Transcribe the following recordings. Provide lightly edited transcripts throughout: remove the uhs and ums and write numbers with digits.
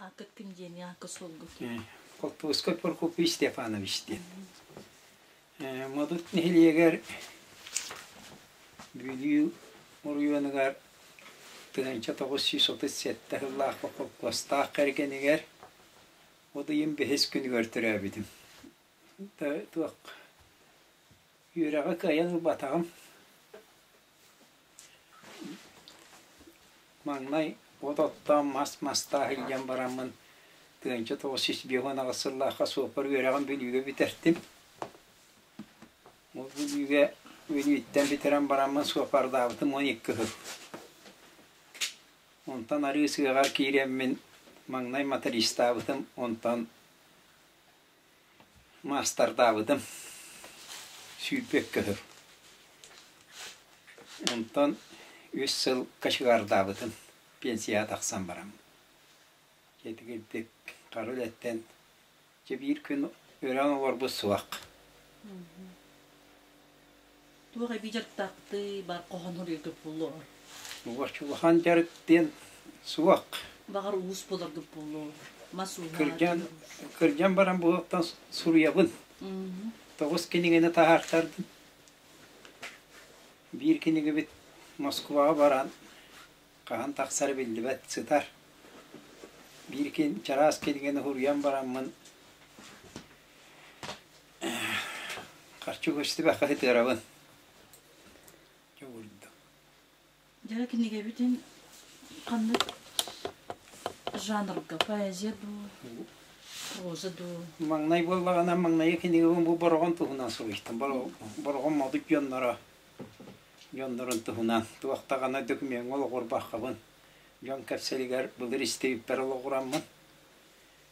Ааккыт ким диэний, аакка суолгут? Холтуускай Прокопий Степанович диэн. Модут нэһилиэгэр Бүлүү оройуонугар 1937 сыллаахха холкуостаах кэргэнигэр от ыйын бэһис күнүгэр төрөөбүтүм. Туох үөрэҕи кыайан ылбатаҕым. Маҥнай от оттоон, мас мастаах илдьэн бараммын 1958 сыллаахха суоппар үөрэҕин Бүлүүгэ бүтэртим. Ол Бүлүүгэ Бүлүүттэн бүтэрэн бараммын суоппардаабытым 12 сыл. Онтон арыы сыаҕар киирэммин маҥнай мотористаабытым, онтон Маастардаабытым 22 сыл. Онтон үс сыл кочегардаабытым пенсияҕа тахсан баран. Дьэ хара үлэттэн дьэ биир күн өрөөн олорбут суох. Туох эбии дьарыктаахтый, бар хоһоон суруйаргыт буолуо? Улахан дьарык диэн суох. Баҕар уус буоларгыт буолуо, мас ууһа. Кырдьан, кырдьан баран буолуохтан суруйабын. Тоҕус кинигэни таһаартардым. Биир кинигэбит Москваҕа баран хаһан тахсара биллибэт сытар. Биир чараас кинигэни суруйан бараммын Харчы көстүбэххэ сытыарабын. Дьэ курдук. Дьэ кинигэбитин ханнык жанрга поэзия дуу, проза дуу? Маҥнай буоллаҕына маҥнайы кинигэбин бу Бороҕон туһунан суруйтум. Бороҕон модут дьонноро дьоннорун туһунан туох даҕаны докумуоҥҥа олоҕурбаххабын. Дьон кэпсэлигэр былыр истибиппэр олоҕураммын.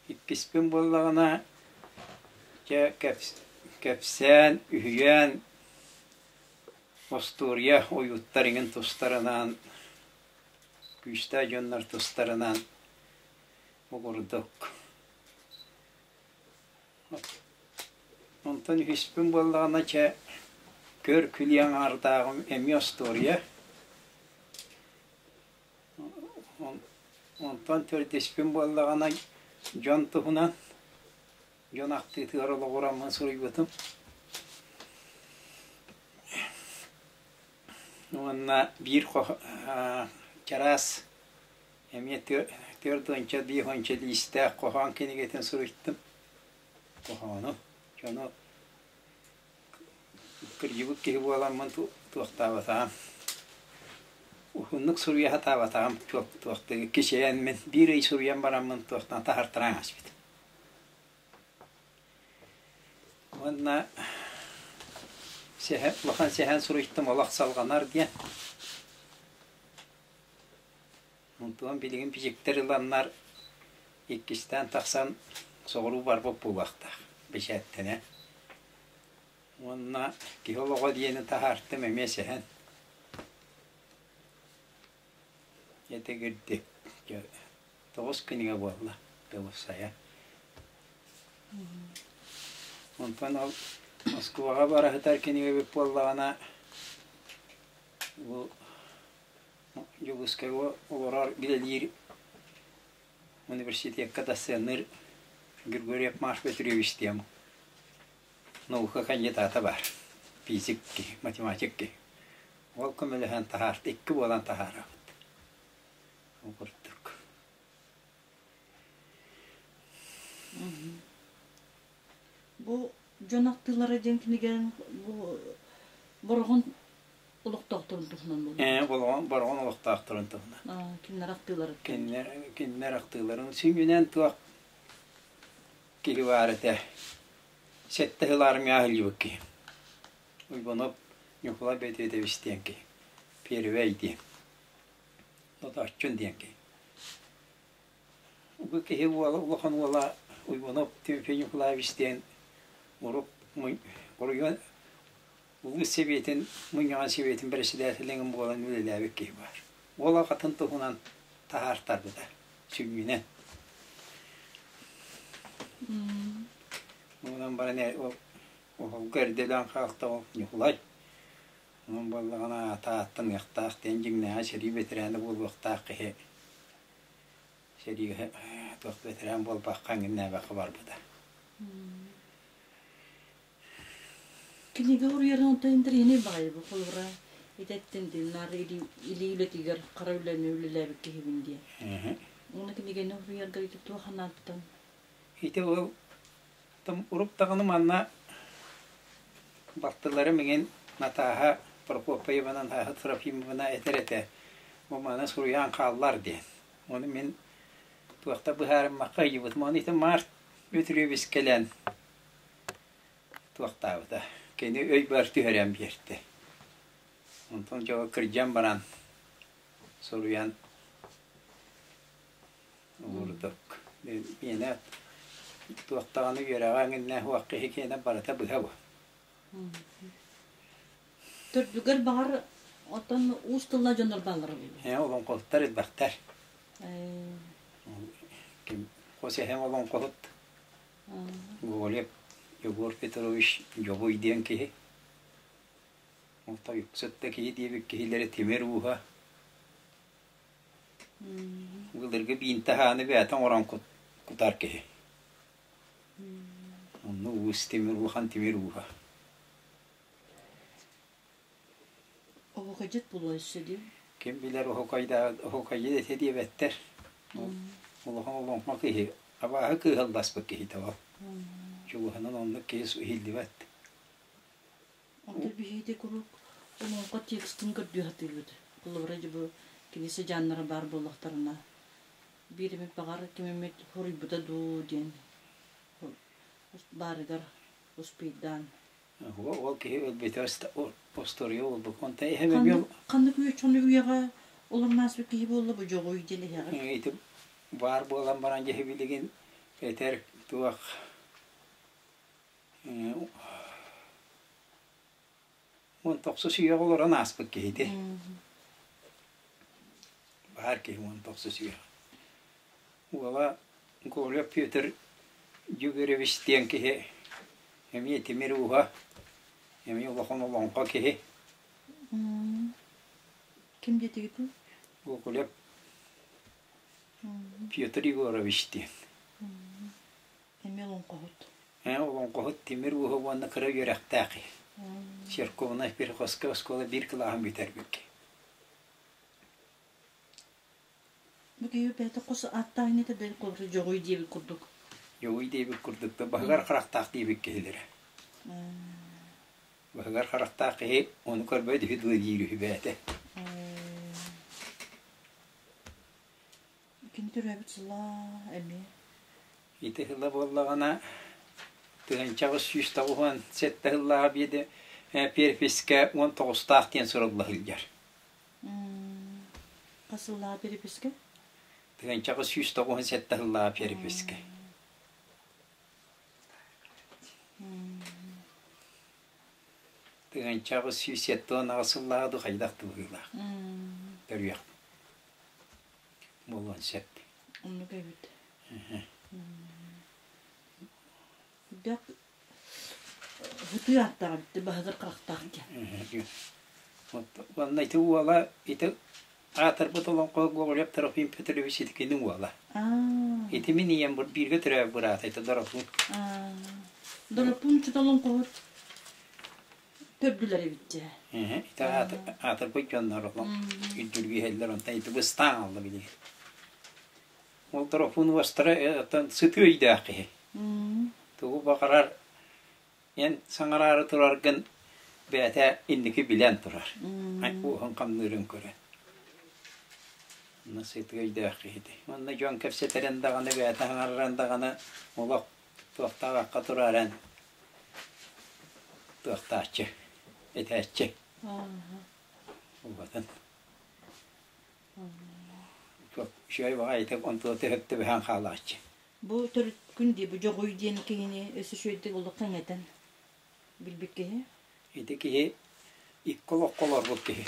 Иккиспин буоллаҕына, дьэ кэпсээн, үһүйээн, остуоруйа ойууттар иҥин тустарынан, күүстээх дьоннор тустарынан бу курдук. Онтон үһүспүн буоллаҕына, чэ, көр-күлүү аҥаардааҕым эмиэ остуоруйа. Онтон төрдүспүн буоллаҕына дьон туһунан, дьон ахтыытыгар олоҕураммын суруйбутум. Уонна биир чараас эмиэ түөрт уонча, биир уонча лиистээх хоһоон кинигэтин суруйдум. Хоһоону дьону Кырдьыбыт киһи буоламмын туохтаабатаҕым, уһуннук суруйа сатаабатаҕым туохтуу кичэйэммин биир ый суруйан бараммын туохтан таһартараан ааспытым. Уонна сэһэн, улахан сэһэн суруйтум олох салҕанар диэн. Онтон билигин бичиктэр ыланнар иккистээн тахсан соҕуруу барбыт буолуохтаах бэчээттэнэ. Уонна киһи олоҕо диэни таһаартым эмиэ сэһэн. Этигирдик тоҕус кинигэ буолла тылсайа. Онтон ол Москваҕа бара сытар кинигэбит буоллаҕына бу Дьокуускайга олорор, үлэлиир университекка доценныыр Григорьев Марк Петрович диэн наука кандидата баар, физик киһи, математик киһи. Ол көмөлөһөн таһаарта, икки буолан таһаарабыт. Ол курдук. Бу дьон ахтыылара диэн кинигэҥ бу Бороҕон олохтоохторун туһунан буолуо. Ээ, Бороҕон, Бороҕон олохтоохторун туһунан. Кинилэр ахтыылара. Кинилэр, кинилэр ахтыыларын сүнньүнэн туох киһи баар этэ. Сэттэ сыл армия аһыллыбыт киһи. Уйбанов Ньукулай Бөтүөтэбис диэн киһи. Первэй диэн. Тотооччун диэн киһи. Бу киһи уола, улахан уола Уйбанов Тимофей Николаевич диэн урук оройуон улуус сэбиэтин мунньаҕын сэбиэтин бэрэссэдээтэлин буолан үлэлээбит киһи баар. Уол аҕатын туһунан таһаартарбыта сүнньүнэн. Онон баран ол оһолго эрдэлээн хаалта ол Ньукулай. Онон буоллаҕына аата ааттаныахтаах диэн дьиҥнээҕи сэрии бэтэрээнэ буолуохтаах киһи сэриигэ Туох бэтэрээн буолбакка эҥиннээбэккэ барбыта. Кинигэ уруйарын онтон интэриэһинэй баҕайы бу холобура итэттин дии наар илии үлэтигэр хара үлэни үлэлээбит киһибин диэн. Уонна кинигэни уруйарга ити туох анааттан? Ити ол урук даҕаны манна балтыларым иҥин Натааһа Прокопьевна Натааһа Трофимовна этэр этэ бу маны суруйан хааллар диэн. Ону мин туохта быһаарыммакка ыйыбытым. Ону ити Март Петрович кэлэн туохтаабыта. Кини өйбөр түһэрэн биэртэ. Онтон дьоҕо кырдьан баран суруйан уурдук. Миэнэ туохтаҕаны үөрэҕэ эҥиннээх уох киһи киэнэ барыта быһа бу. Төрдүгэр баҕар оттон уус тылла дьоннор бааллара буолуо. Ээ олоҥхоһуттар элбэхтэр. Ким хос эһэм олоҥхоһут Гоголев Егор Петрович Дьобуй диэн киһи. Ол тойуксут да киһи диэбит киһилэрэ тимир ууһа. Былыргы биинтэ хааны бэйэтэ оҥорон кутар киһи. Онно уус тимир улахан тимир ууһа. Оһуохайдьыт буолуо өссө дии. Ким билэр оһуохайдьыт этэ диэбэттэр. Улахан олоҥхо киһи, абааһы кыыһалласпыт киһитэ ол. Чугаһынан оннук киһи иһиллибэт. Онто биһиги куруук олоҥхо текстин көрдүү сатыыбыт. Холобура, дьэ бу кини сыдьааннара баар буоллахтарына, биир эмит баҕар ким эмит хоруйбута дуу диэн баарыгар успейдаан Ол киһи өлбүтэ остуоруйа буолбут. Онтон эһэм эмиэ Ханнык үөччэни үйэҕэ олорон ааспыт киһи буолла бу дьоҕуй диэн эһэҕит? Ити баар буолан баран дьэ билигин этэр туох 19 үйэҕэ олорон ааспыт киһити. Баар киһи 19 үйэҕэ. Уола Гоголев Петр Дьүгүрэбис диэн киһи эмиэ тимир ууһа, эмиэ улахан олоҥхо киһи. Ким диэтигитий? Гоголев Петр Егорович диэн. Эмиэ олоҥхоһут. Ээ, олоҥхоһут тимир ууһа уонна кыра үөрэхтээх киһи. Церковнай приходскай оскуола биир кылааһын бүтэрбит киһи. Бу киһи бэйэтэ хос ааттааһын этэ да холобура дьоҕуй диэбит курдук. Дьоҕуй диэбит курдук да баһыгар харахтаах диэбит киһилэрэ. Баһыгар харахтаах киһи ону көрбөт үһү дуо диир үһү бэйэтэ. Кини төрөөбүт сыла эмиэ. Ити сыла буоллаҕына 1997 сыллааҕы биэдэ перепискэ 19-таах диэн сурулла сылдьар. Хас сыллааҕы перепискэ? 1997 сыллааҕы перепискэ. 1978 сыллааҕы ду хайдах да быһыылаах. Төрүөх буолуон сөп. Оннук эбит. Үрдээх Ытыы ааттаах эбит баһыгар харахтаах диэн. Уонна ити уола ити аатырбыт олоҥхо Гоголев Трофим Петрович итикини уола. Ити мин ийэм бииргэ төрөөбүт быраата ити Доропуун. Доропуун чут олоҥхоһут төрдүлэр эбит дьэ. Ити аатырбыт дьоннор үрдүргүһэллэр онтон ити быстаан алла билигин. Ол Доропуун уостара оттон сытыы өйдөөх киһи. Тугу баҕарар эн саҥараары тураргын бэйэтэ инники билэн турар. Уоһун хамныырын көрөн. Онно сытыы өйдөөх киһити. Уонна дьон кэпсэтэрин даҕаны, бэйэтэ саҥарарын даҕаны олох туохтаабакка тураран туохтааччы, этээччи. Убатын. Үчүгэй баҕайытык онтула төһөп төбөһөн хаалааччы. Бу төрүт күн дии, бу дьоҕуй диэн киһини өссө үчүгэйдик олоххо иҥэтэн билбит киһи. Ити киһи икки олоххо олорбут киһи.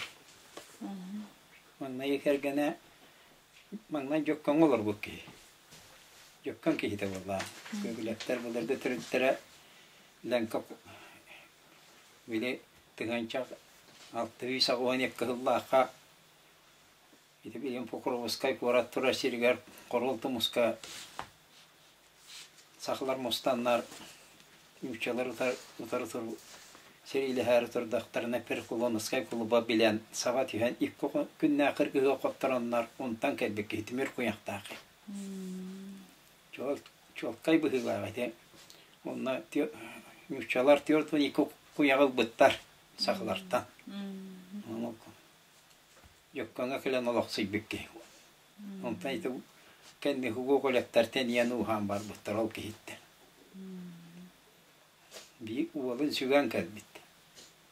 Маҥнай кэргэнэ маҥнай Дьөккөҥҥө олорбут киһи. Дьөккөн киһитэ буоллаҕа. Күөгүлэптэр былыргы төрүттэрэ Лэҥкэ били тыһыынча 682 сыллаахха. Ити билигин Покровскай куорат турар сиригэр Хоруол Тумуска сахалар мустаннар нууччалар утары сэриилэһээри турдахтарына Перкулоновскай кулуба билэн саба түһэн икки күннээх кыргыһыы хоттороннор онтон кэлбит киһи тимир куйахтаах. Чуолкай быһыылаах ити. Онно нууччалар 42 куйаҕы ылбыттар сахалартан. Дьоккоҥҥо кэлэн олохсуйбут киһи. Онтон ити кэнники Гоголевтар тэнийэн ууһаан барбыттар ол киһиттэн. Биир уолун сүгэн кэлбит.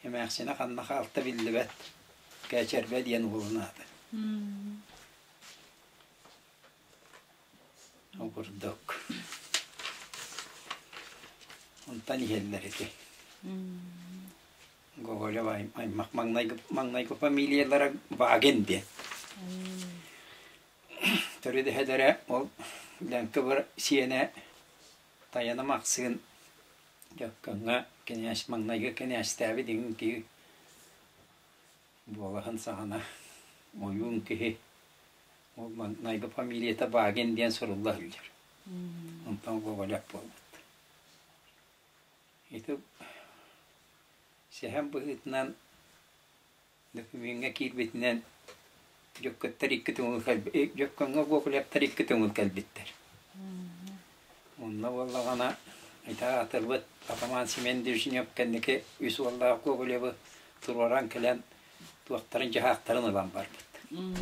Эмээхсинэ ханна хаалта биллибэт. Кээчэрбэ диэн уолун аата. Ол курдук. Онтон иһэллэр ити. Гоголев аймах маҥнайгы маҥнайгы фамилиялара Ваген диэн. Төрүт эһэлэрэ ол Лэҥкэ сиэнэ Тайана Махсыын Дьөккөҥҥө кинээс маҥнайгы кинээстээбит иҥин киһи буолаһын саҕана ойуун киһи ол маҥнайгы фамилията Ваген диэн сурулла сылдьар. Онтон Гоголев буолбут. Ити сэһэн быһыытынан докумуоҥҥа киирбитинэн дьөккөттөр икки көҥүл Дьөккөҥҥө Гоголевтар икки көҥүл кэлбиттэр. Онно буоллаҕына ити аатырбыт атамаан Семен Дежнев кэнники үс уоллаах Гоголевы туруоран кэлэн туохтарын дьаһаахтарын ылан барбыт.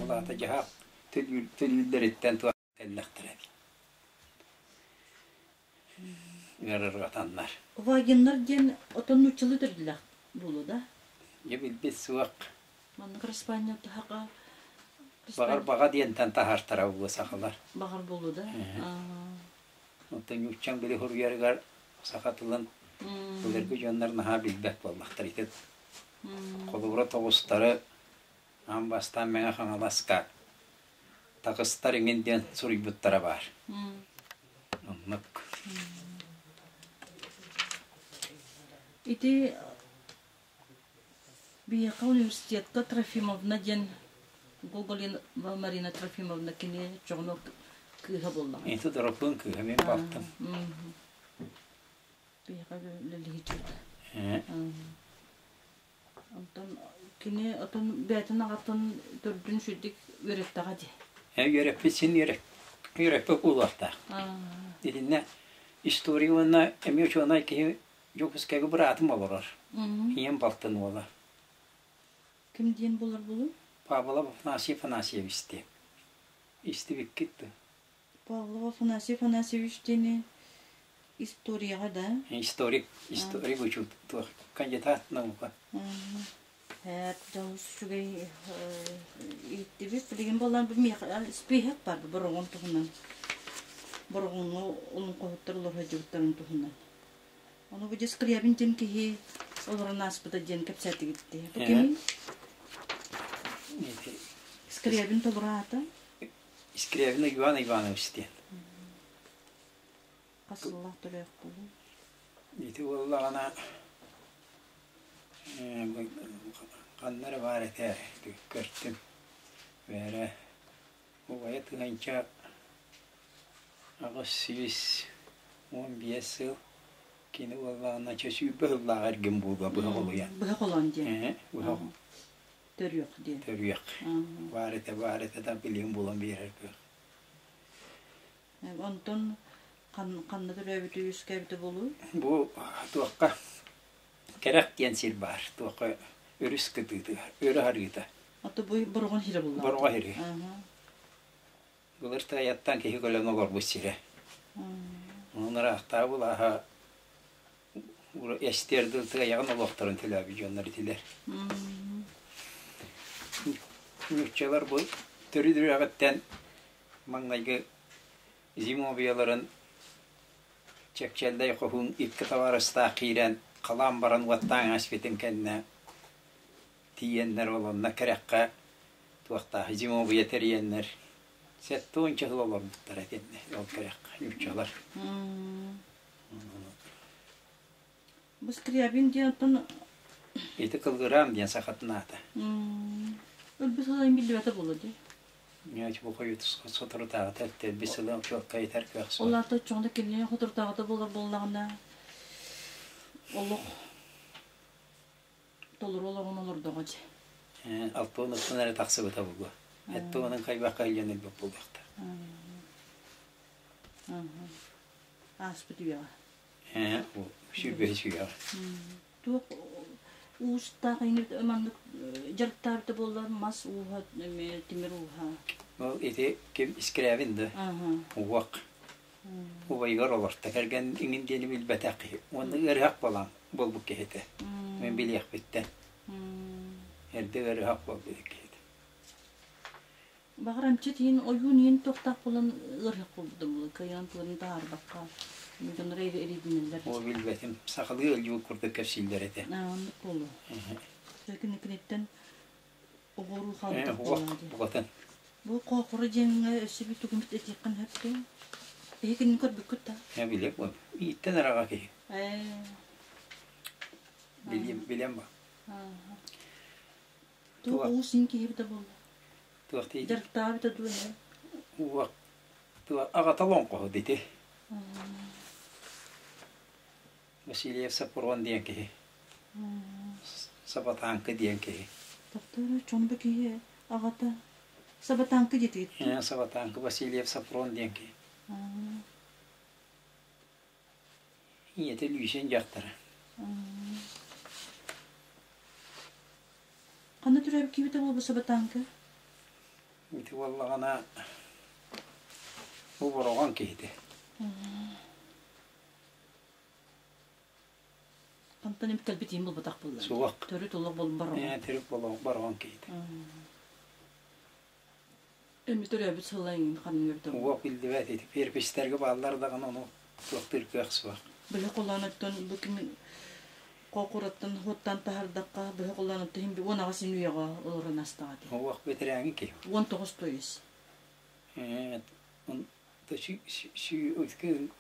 Ол аата дьаһаах төлүүллэриттэн туох кэллэхтэрэ эбит. Ыарырҕатаннар. Вагиннар диэн отон нууччалыы төрдүлээх буолуо да? Дьэ билбит суох. Маннык Испания таһаҕа Баҕар баҕа диэнтэн таһаартара буолуо сахалар. Баҕар буолуо да? Оттон нууччаҥ били суруйарыгар саха тылын былыргы дьоннор наһаа билбэт буоллахтар. Ити холобура тоҕустары аан бастаан Мэҥэ Хаҥаласка таҕыстар иҥин диэн суруйбуттара баар. Оннук. Ити биһиэхэ университетка Трофимовна диэн Гоголин Марина Трофимовна кини чоҕуну кыыһа буоллаҕа. Ити Доропуун кыыһа мин балтым. Биһиэхэ үлэлиһиччит. Онтон кини отон бэйэтин аҕатын төрдүн сүрдүк үөрэттэҕэ дии. Ээ үөрэппит син үөрэппит буолуохтаах. Итиннэ история уонна эмиэ учуонай киһи Дьокуускайга быраатым олорор. Ийэм балтын уола. Ким диэн буолар булуй? Павлов Афанасий Афанасьевич диэн. Истибиккит дуо? Павлов Афанасий Афанасьевич диэни историяҕа да? Историк, историк учуут, кандидат наука. Дьолус үчүгэй ииттибит. Билигин буолан бу миэхэ спиһек бар бороҕон туһунан. Бороҕоҥҥо олоҥхоһуттар олорһодьубуттарын туһунан. Ону бу Скрябин диэн киһи олорон ааспыта диэн кэпсээтигит дии. Бу кимий? Скрябин толору аата? Скрябин Иван Иванович диэн. Хас сыллаах төрөөх буолуй? Ити буоллаҕына ханна эрэ баар этэ көртүм. Бээрэ убайа 1815 сыл кини буоллаҕына чэ 20 сыллаах эргин буолуо быһа холуйан. Быһа холоон диэн. Быһа Төрүөх диэн. Төрүөх. Баар этэ, баар этэ да билигин булан биэрэр кыах. Онтон ханна төрөөбүтэ үөскээбитэ буолуой? Бу туохха Кэрэх диэн сир баар. Туохха өрүс кытыытыгар, өрө харыыта. Ото бу Бороҕон сирэ буллаҕа. Бороҕон сири. Былыр тайаттан киһи көлөн олорбут сирэ. Онон ыраахтааҕы былааһа эстиэр дыл тыайаҕын олохторун төлөөбүт дьоннор итилэр. Нууччалар бу төрүт үрэҕиттэн маҥнайгы зимовьяларын Чэпчэллэй хоһуун икки табаарыстаах киирэн халаан баран уоттаан ааспытын кэннэ тиийэннэр ол онно кэрэххэ туохтаах зимовья тэрийэннэр 70 сыл олорбуттара итиннэ ол кэрэххэ нууччалар. Бу Скрябин диэн оттон Ити Кылгыраам диэн сахатын аата. Өлбүт сылайын биллибэтэ буолуо дии. Бу хойут соторутааҕыта элбэх сылы чуолкай этэр кыах суох. Ол аата оччоҕуна кини соторутааҕыта буолар буоллаҕына олох толору олоҕун олордоҕо дьэ. Алтыан эрэ тахсыбыта буолуо. Эттуонун хайбахха илдьэн ылбыт буолуохтаах. Ааспыт үйэҕэ. 25 үйэҕэ. Туох уустаах маннык дьарыктаабыта буоллар мас ууһа, тимир ууһа. Ол ити ким Искрябин да? Уох. Убайыгар олорто. Кэргэн иҥин диэни билбэтэх киһи. Уонна ыарыһах буолан буолбут киһитэ. Мин билиэхпиттэн. Эрдэ ыарыһах буолбут киһитэ. Баҕар эмчит иһин ойуун иһин туохтаах буолан ыарыһах буолбута буолуо кыайан туорун таһаарбакка дьонноро эрийдинэллэр. Оо билбэтим. Сахалыы ыалдьыбыт курдук кэпсииллэр этэ. Аа оннук буолуо. Киниттэн оҕоруу хаалбатах буоллаҕа дии. Бугатын. Бу Хоохура диэҥҥэ өссө bir тугумут этиэххин сөп дуо? Эһи кинини көрбүккүт да? Ээ билиэм буол. Ииттэн араҕа киһи. Ээ. Билиэм, билиэм ба. Туох уус син киһибитэ буолла? Туох тиийдэ? Дьарыктаабыта дуу эмэ? Уох туох аҕата олоҥхоһут ити. Васильев Сапрон диэн киһи. Сабатааҥкы диэн киһи. Тохтоо чонбо киһи аҕата Сабатааҥкы диэтигит? Сабатааҥкы Васильев Сапрон диэн киһи. Ийэтэ Лүүсүн дьахтара. Ханна төрөөбүт киһибитэ буолбут Сабатааҥкы? Ити буоллаҕына бу Бороҕон киһитэ. Хантан эмит кэлбит иһин булбатах буолла. Суох. Төрүт олох бол Бороҕон. Ээ, төрүт олох Бороҕон киһитэ. Эми төрөөбүт сыла иҥин ханнык эбитэ Уох биллибэт ити переписьтэргэ бааллар даҕаны ону туохтуур кыах суох. Быһа холоонуттан бу ким Хоокураттан хуоттан таһардахха быһа холоонуттан иһин 18 үйэҕэ олорон астаҕа дии. Уох бэтэрээҥи киһи. 19 то есть. Ээ,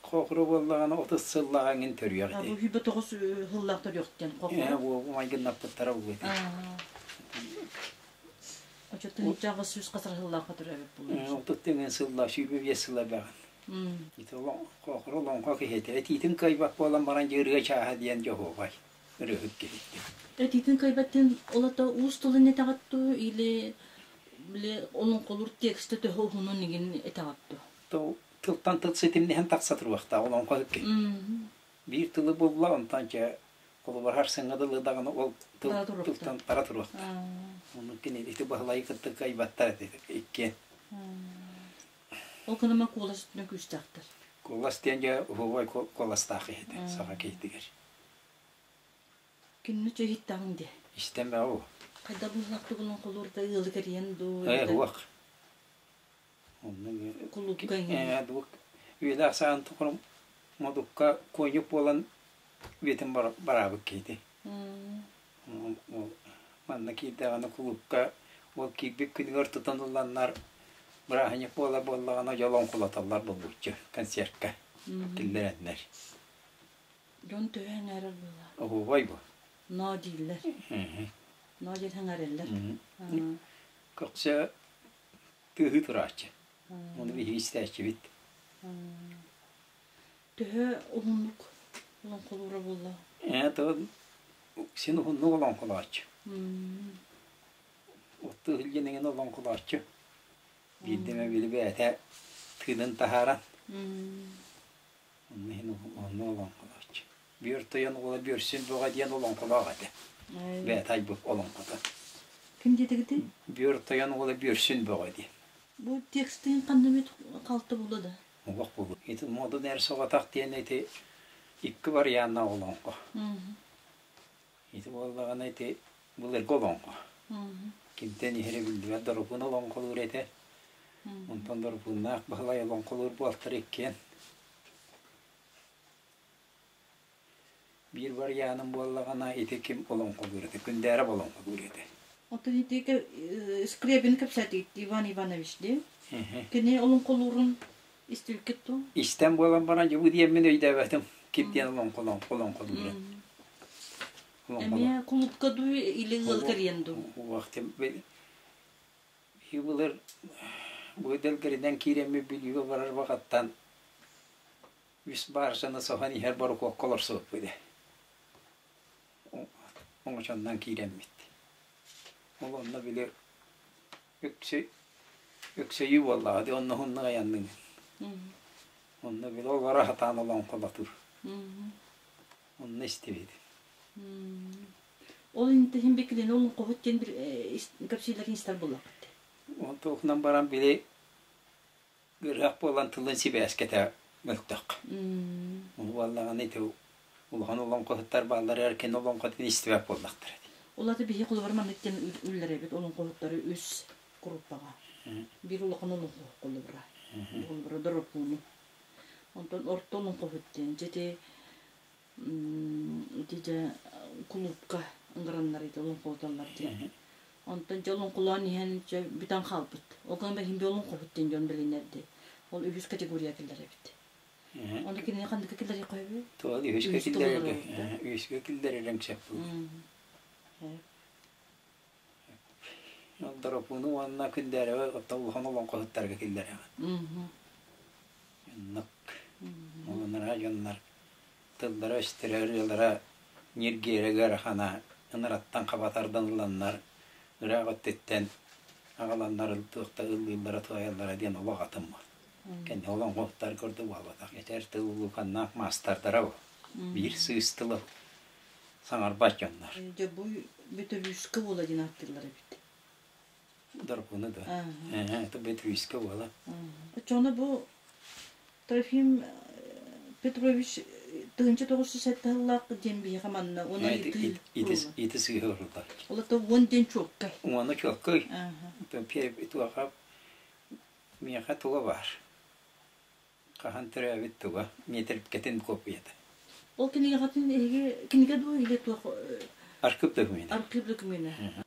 Хоохура буоллаҕына 30 сыллааҕа эҥин төрүөх Бу ити. хүйбэ тоҕус сыллаах төрүөхтэн Хоохура. Майгыннаппыттара буолуо ити. Оччоттон иччэҕэ сүүс хасар сыллаахха төрөөбүт буолуо. Отут тэҥин сыллаах, 25 сыла бэҕин. Ити Хоохура олоҥхо киһитэ. Этиитин кыайбат буолан баран дьэ ырыа чааһа диэн дьоһуобай ырыаһыт киһитэ. Этиитин кыайбаттын ол ата уус тылын этэҕит дуу или били олоҥхолуур текстэ төһө уһунун игин этэҕит дуу? Тылтан тыл ситимниһэн тахса туруохтаах олоҥхо киһи. Биир тылы булла, онтон чэ холобур харсыҥҥа дылы даҕаны ол тыл тылтан бара туруохтаах. Онон кини ити Баһылайы кытта кыайбаттар этэ иккиэн. Ол кыныма куолас үстүнэн күүстээхтэр. Куолас диэн дьэ уһуобай куоластаах иһитэ саха киһитигэр. Кинини чэ иһиттэҕиҥ дии. Истэн бөҕө. Хайдах быһыылаахтык олоҥхолуур да ыалы кэрийэн дуу? Ээ, уох. Онно Кулуупка иҥэн. Үйэлээх саҕан тухары модукка куонньук буолан үйэтин бараабыт киһити. Манна киирдэҕинэ кулуупка ол киирбит күнүгэр тутан ылланнар бырааһынньык буола буоллаҕына дьол оҥхолотоллор булгуччу концертка киллэрэннэр. Дьон төһө эҥээрэр буолла? Оһуобай бу. Ноо дииллэр. Ноо диэн эҥээрэллэр. Көхсө тыаһыы турааччы. Ону биһиги истээччибит. Төһө уһуннук олоҥхолуура буолла? Ээ, то син уһуннук олоҥхолооччу. Оттуу иһиллин эҥин олоҥхолооччу. Биирдэ эмэ били бэйэтэ тыынын таһааран онно иһин онно олоҥхолооччу. Бүөр тойон уола Бүөрсүн Бөҕө диэн олоҥхолоох этэ. Бэйэтэ айбыт олоҥхото. Ким диэтигитий? Бүөр тойон уола Бүөрсүн Бөҕө диэн. Бу текстин ханна эмит халта буолла да? Олох буолуо. Ити модун эр соҕотох диэн ити икки варианнаах олоҥхо. Ити буоллаҕына ити былыргы олоҥхо. Кимтэн иһэрэ биллибэт Доропуун олоҥхолуур этэ. Онтон Доропууннаах Баһылай олоҥхолуур буолтар иккиэн. Биир варианым буоллаҕына ити ким олоҥхолуур этэ, Күндээрэп олоҥхолуур этэ. Оттон ити Скрябин кэпсээтигит Иван Иванович дии. Кини олоҥхолуурун истибиккит дуу? Истэн буолан баран дьыбы диэммин өйдөөбөтүм. Ким диэн олоҥхолуурун. Эмиэ кулупка дуу или ыал кэрийэн дуу? Былыр. Бу дэлгэринэн киирэммит Бүлүүгэ барар баҕаттан үс бааржаны соһон иһэр борокуокка олорсубуппут ээ. Оҥочоннон киирэммит. Ол онно били үксү үксэйии буоллаҕа дии онно уһуннук айанныҥ. Онно били олоро сатаан олоҥхолотуур. Онно истибит. Ол интиһин бикилини олоҥхоһут диэн бир кэпсиилэрин истэр буоллахпыт. Ол туохунан баран били ыарыһах буолан тылын сибээскэтэ мөлтөх. Ол буоллаҕына ити улахан олоҥхоһуттар бааллар эркин олоҥхотун истибэт буоллахтара. Ол ата биһи холобур маннык диэн үллэрэбит олоҥхоһуттары үс группаҕа. Биир улахан олоҥхоһут холобура. Холобура Доропууну. Онтон орто олоҥхоһут диэн дьэ ити ити дьэ кулуупка ыҥыраннар ити олоҥхолотоллор диэн. Онтон дьэ олоҥхолоон иһэн дьэ бүтэн хаалбыт. Ол гынан иһин би олоҥхоһут диэн дьон билинэрди. Ол үһүс категория киллэр эбит. Ону кинини ханныка киллэриэх көһөбүй? Туол үһүскэ киллэрэргэ үһүскэ киллэрэрим сөп Ол Доропууну уонна Күндээрэбэ оттон улахан олоҥхоһуттарга киллэрэҕин. Оннук. Олоннор дьоннор тыллара-өстөрө, ырыалара ньиргиэрэ ыарахана, ыныраттан хаба тардан ыланнар, ыраах өттүттэн аҕаланнар туох да ыллыыллара туойаллара диэн олох атын буол. Кэнни олоҥхоһуттар курдук буолбатах. Этэр тыл улууканнаах маастардара бу. Биир сыыс тылы саҥарбат дьоннор. Дьэ бу Бөтөрүүскэ буола диэн ааттыыллар эбит. Доргуну да. Это Бөтөрүүскэ буола. Оччоҕуна бу Трофим Петрович 1907 сыллаах диэн биһиэхэ манна уонна ыйытыы Ити сыыһа уруллар. Ол это уон диэн чуоккай. Уону чуоккай. Туоха миэхэ туга баар. Хаһан төрөөбүт туга миэтэркэтин копията. Ол кинигэҕитин эһиги кинигэ дуу или туох Архив докумена. Архив докумена.